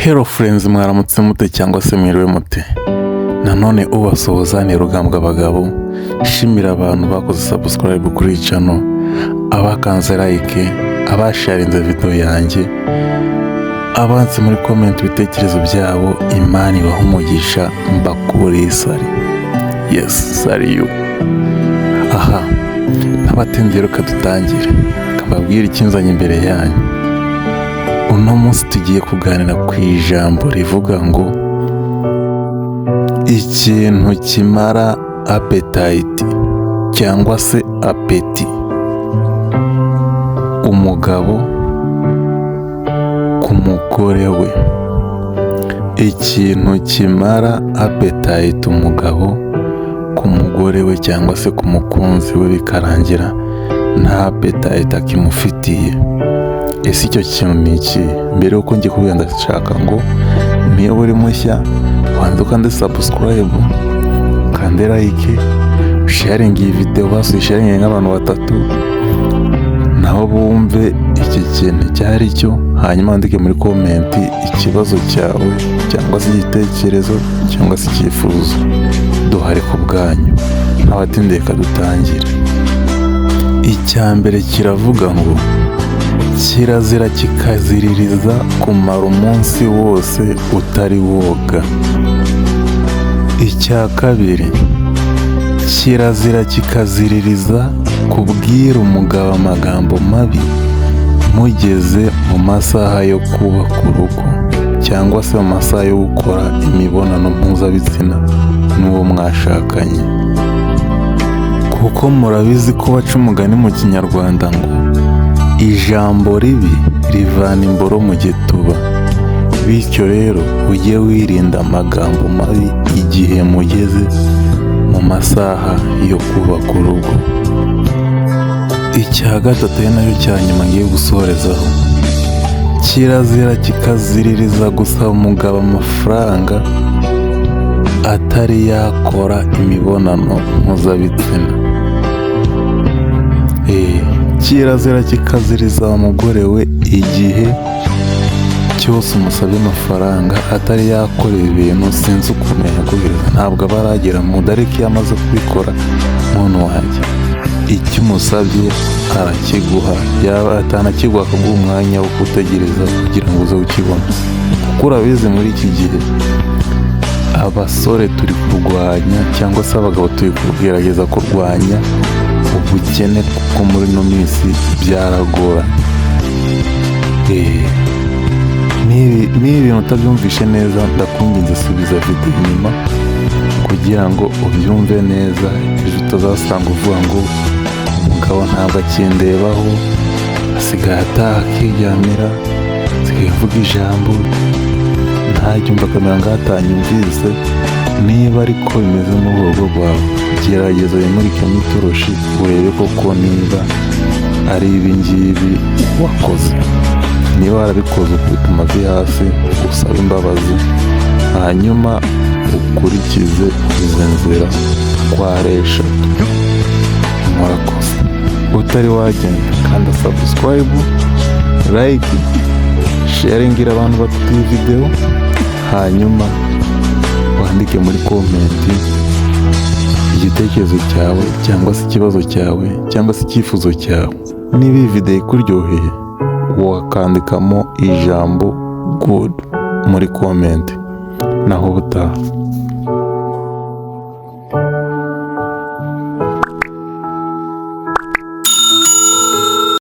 Hello friends, mwaramutse mute cyangwa se mwiriwe mute? Nanone ubasuhuza ni Rugambwa Abagabo. Shimira abantu bakoze subscribe kuri iyi channel, abakanze like, abasharinze video yanjye, abanditse muri comment ibitekerezo byabo. Imana ibaha umugisha, mbakuriye sari. Yes, sari you. Aha ntabatindiye, reka dutangire kababwira ikinzanye imbere yanyu. Uno munsi tugiye kuganira ku ijambo rivuga ngo ikintu kimara appetite cyangwa se appétit umugabo ku mugore we. Ikintu kimara appetite umugabo ku mugore we cyangwa se ku mukunzi we, bikarangira nta appetite akimufitiye. Ese icyo kintu ni iki? Mbere y'uko njye kubwira, ndashaka ngo niba uri mushya wanze ukande subscribe, ukande like, sharinga iyi video, basi uyisharinge nk'abantu batatu nabo bumve iki kintu icyo ari cyo, hanyuma wandike muri comment ikibazo cyawe cyangwa se igitekerezo cyangwa se icyifuzo. Duhari ku bwanyu. Ntabatindiye, dutangire. Icya mbere kiravuga ngo kirazira kikaziririza kumara umunsi wose utari woga. Icya kabiri, kirazira kikaziririza kubwira umugabo amagambo mabi mugeze mu masaha yo kubaka urugo cyangwa se mu masaha yo gukora imibonano mpuzabitsina n'uwo mwashakanye, kuko murabizi ko baca umugani mu Kinyarwanda ngo ijambo ribi rivana imboro mu gituba. Bityo rero ujye wirinda amagambo mabi igihe mugeze mu masaha yo kubaka urugo. Icya gatatu, ari nacyo cya nyuma ngiye gusorezaho, kirazira kikaziririza gusaba umugabo amafaranga atari yakora imibonano mpuzabitsina. Kirazira kikaziriza umugore we, igihe cyose umusabye amafaranga atari yakora ibintu, sinzi ukuntu yaguhereza, ntabwo aba aragera mu nda. Ariko iyo amaze kubikora, muntu wanjye, icyo umusabye arakiguha, yaba atanakiguha akaguha umwanya wo gutegereza kugira ngo uze ukibona, kuko urabizi muri iki gihe abasore turi kurwanya cyangwa se abagabo turi kugerageza kurwanya ubukene, kuko muri ino minsi byaragoranye. Niba ibintu utabyumvishe neza, ndakwinginze subiza video inyuma kugira ngo ubyumve neza, ejo utazasanga uvuga ngo umugabo ntabwo akindebaho, asigaye ataha akiryamira, asigaye avuga ijambo ntaryumva, akamera nk'aho atanyumvise. Niba ariko bimeze muri urwo rugo rwawe, gerageza wimurikemo itoroshi urebe koko niba ari ibi ngibi wakoze. Niba warabikoze, ukubita amavi hasi usabe imbabazi, hanyuma ukurikize izi nzira uko ari eshatu. Murakoze. Utari wagenda, kanda subscribe, like, sharingira abantu batatu iyi video, hanyuma wandike muri comment igitekerezo cyawe cyangwa se ikibazo cyawe cyangwa se icyifuzo cyawe. Niba iyi video ikuryoheye, wakandikamo ijambo "good" muri comment. Naho ubutaha.